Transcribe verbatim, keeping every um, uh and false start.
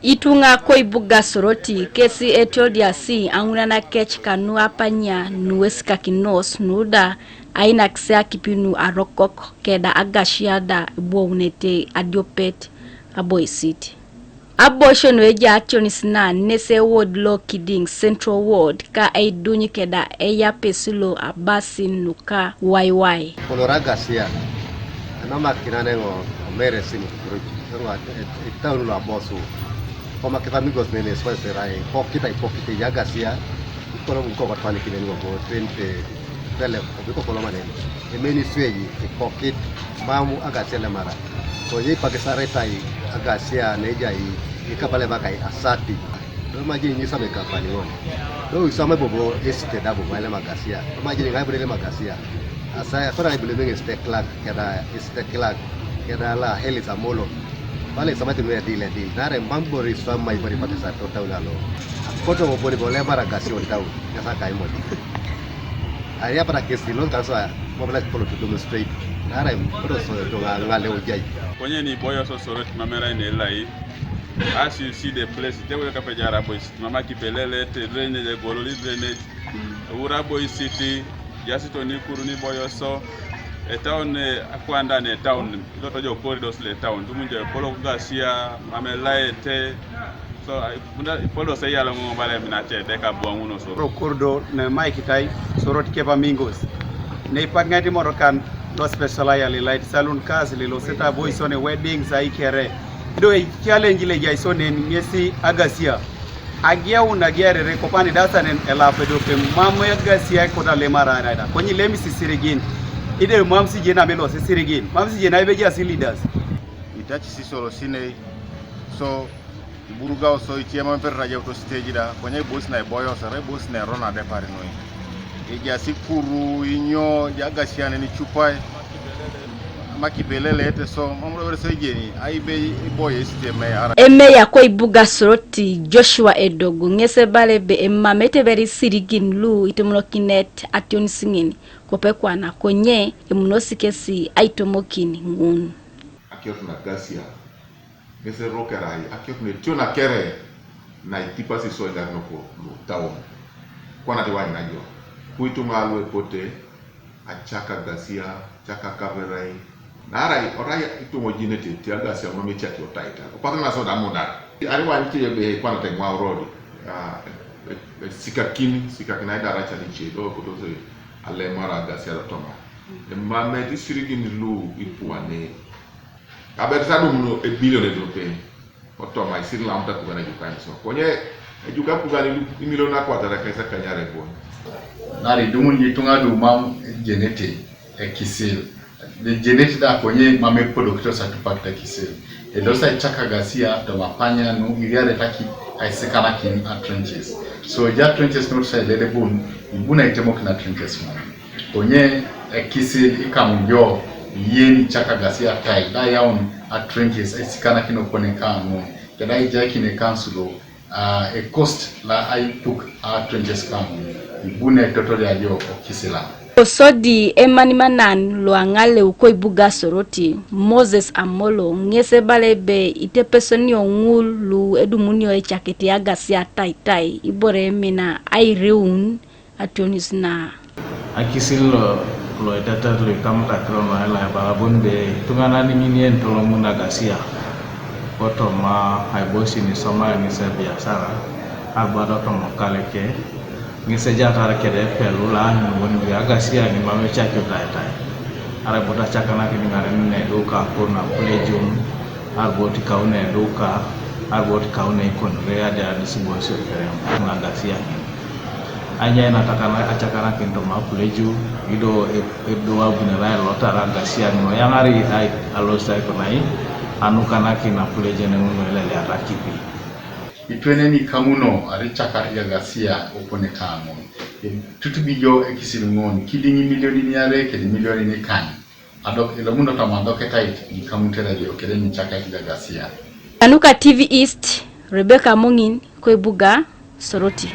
Ituŋa koibuga Soroti kesi etiodiasi aŋunan kec kanu apanya nuesikakinos nuda ainakisi akipi nu arokok keda agasia da ibounete adiopet aboisit. Aboisio nueja ationis na nese ward lo Kidiŋ Central Ward ka eiduny keda eyapesi lo abasin nuka Waiwai. Kolora agasia anomakinan eŋo omeresin kuruc eŋo etaun lo abosu. Komakis amigos nene eswaiserai ipokit aipokit eya agasia. Ikoloŋ ŋuko kotwanikin eŋo bo twenty twelve obiko kolomanen emeniswei ipokit. Mam agasia lemara konye ipakisaritai agasia nejai ikapale bakai asati. Domaji nyisame kapani ŋon do isame bobo esite da bobo ailem agasia. Domaji ŋai bude lem agasia. Asa kona ibule meŋ esite klak keda esite klak keda la helis amolo. Bale isame tinu edil edil nare mam bori iswam mai bori patisa totau lalo. Koto bori bole mara gasi on tau. Kasa kai modi. Ari apa da kesi lo kasa mobile polo to demonstrate. Nare koto so to ŋale ojai. Konye ni boyo so Soroti mamera ine lai. As you see the place, te weka pejara boys mama kipelele te drainage, gololi drainage. Wura boy city. Jasito ni kuru ni boyo so. Etaun akwanda ne etaun. Iloto jo corridors le etaun tumunjo polo kugasia mamela ete. So bunda polo se yalo ŋo bale minate deka buaŋuno so. Ro kurdo ne maikitai Soroti kepa mingos. Ne ipak ŋaiti morokan lo special ayali light saloon kas lilo seta boys one weddings aikere. Do e challenge le jaisone ŋesi agasia. Agiaun agiarere kopani dasanen elap edope mam egasia ekot alemaraida konyi lem isisirigin. Ide mam sije name los isirigin mam sije naibeja si leaders. Itachi sisolo sinei. So iburugao so itie mam perera jauto stage da konye ibosi na iboyo sara ibosi na erona depari noi. Ejasi kuru inyo jagasianen ichupai. Makibelele eteso mam loberes ejeni aibe iboyo esiteme ara. Emeya koibuga Soroti Joshua Edogo ŋes ebala ebe emam eteberi isirigin lu itomonokinet ationis ŋin. Kopekwana konye emunosi kesi aitomokin ŋun. Akiot na gasia ŋes erokerai akiot na etion akere na itipasi isoigar noko lutaon. Kwana tiwany najo kuituŋa lu epote acaka gasia, acaka kaverai. Naarai orai ituŋojinete ti agasia mam ecaki otaita opak naso da mudar. Ariwany ti ebe kwana teŋwau rodi. Esikakini sikakini aidaraca nice do kotosi alemara agasia totoma. Emameti isirigin lu ipuane. Abekis adumuno ebilion ediope. Kotoma isir lamut apugan ejukan so konye ejuka apugan imilion akwatara kais akanyare bon. Nari dumun ituŋa du mam ejenete ekisil. Ejenete da konye mam epodokitos atupakit ekisil. Elosi aicak agasia toma apanya nu iriareta ki aisikanakin a trenches. So eja trenches nutusa elelebun ibuna itemokin a trenches mam. Konye ekisil ikamujo yen icak agasia tai da yaun a trenches aisikanakin okone kaŋun. Keda ijaikini ekansulo a ekost la aipuk a trenches kaŋun ibune totoria jo okisila. Kosodi emanimanan lo aŋaleu koibuga Soroti Moses Amolo ŋes ebala ebe itepesonio ŋul lu edumunio ecakete agasia taitai ibore emina airiun ationis na. Akisil lo lo itetet lo ikamutakiro nuaila ebala bon be ituŋanan ŋin yen tolomun agasia kotoma aibosin isomayan ŋes ebiasara abu adotomo kaleke ŋes ejatar kede epelu laanyun bon be agasia ŋin mam ecakiu taitai. Arai bo tacakanakin ŋaren neduka kon apulejun. Arbot kaune eduka. Arbot kaune ikonore ade adisiboisio kerem ŋagasia ŋin. Anyai natakana acakanakin toma apuleju ido edo abunere ailotara agasia ŋin oyaŋari alosit aikunai anukanakin apulejen ŋun eleliata kipi. Itweneni kamuno aricakar jagasia opone kaŋun. Tutubijo ekisil ŋun kidiŋ imilionin iare kedi imilionin ikany. Adok ilomuno toma adoketait ikamutere jo kede nicakait jagasia. Kanuka T V East, Rebecca Amoŋin, koibuga Soroti.